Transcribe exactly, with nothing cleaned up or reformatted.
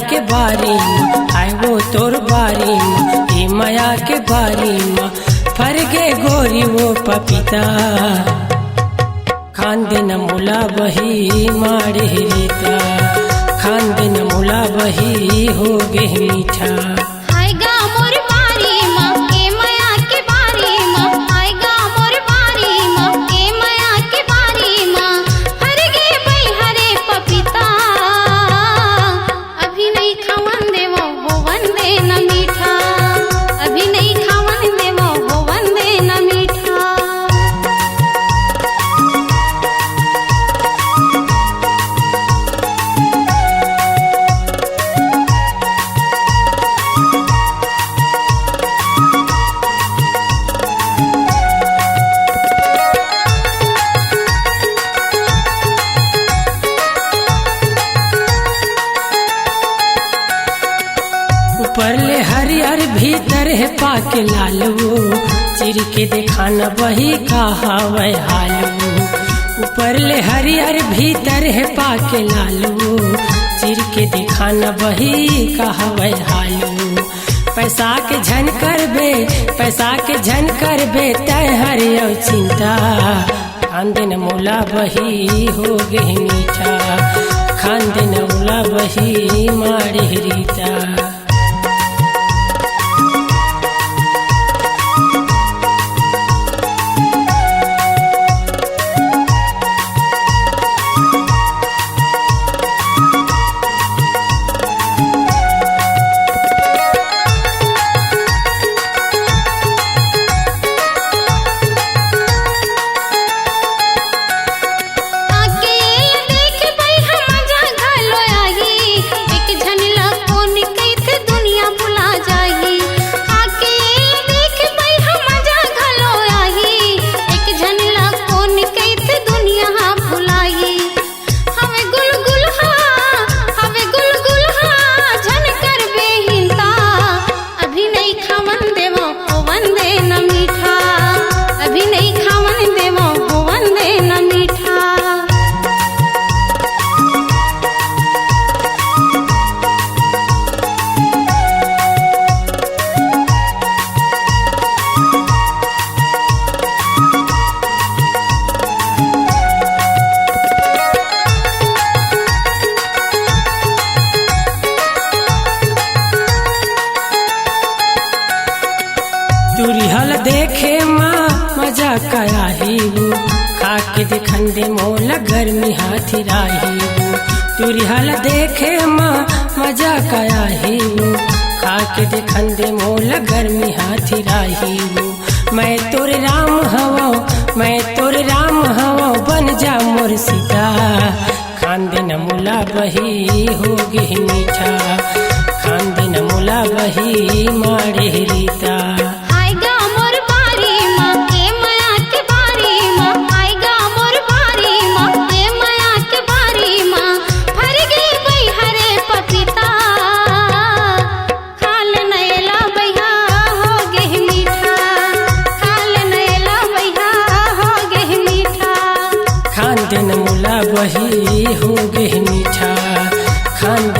के बारी म, आय वो तोर बारी म, ए मया के बारी म, फर गे गोरी वो पपीता। खान दे न मोला बही माड़े रीता, खान दे न मोला बही हो गे मीठा। आय गा मोर बारी मा, ए मया के बारी मा, आय गा मोर बारी मा, ए मया के बारी मा, फर गे बई हरे पपीता। अभी नहीं खावन देवो, होवन दे न मीठा। अभी नहीं खावन देवो, होवन दे न मीठा। ऊपर ले हरियर भीतर हे पाके लाल वो, चिर के देखा न बही का हवय हाल वो। ऊपर ले हरियर भीतर हे पाके लाल वो, चिर के देखा न बही का हवय हाल वो। पैसा के झन करबे, पैसा के झन करबे तै हर अउ चिंता। खान दे न मोला बही हो गे मीठा, खान दे न मोला बही माड़े रीता। आके देख बई हम मजा घलो आही, एक झन ला कोन कहिथे दुनिया भुला जाही। आके देख बई हम मजा घलो आही, एक झन ला कोन कहिथे दुनिया भुलाही। हवे गुलगुल हा, हवे गुलगुल हा, झन करबे हिंता। अभी नहीं खावन देवो, होवन दे न मीठा। अभी नहीं खावन देवो, होवन दे न मीठा। तुरिहा ल देखे म मजा का आही वो, खा के देखन दे मोला गर्मी हाथी राही वो। तुरिहा ल देखे म मजा का आही वो, खा के देखन दे मोला गर्मी हाथी राही वो। मैं तोर राम हवो, मैं तोर राम हवो, बन जा मोर सीता। खान दे न मोला बही हो गे मीठा, खान दे न मोला बही माड़े रीता। आय गा मोर बारी मा, ए मया के बारी मा, आय गा मोर बारी मा, ए मया के बारी मा, फर गे बई हरे पपीता। खाल नैला बइहा हो गे मीठा, खाल नैला बइहा हो गे मीठा। खान दे न मोला बही हो गे मीठा, खान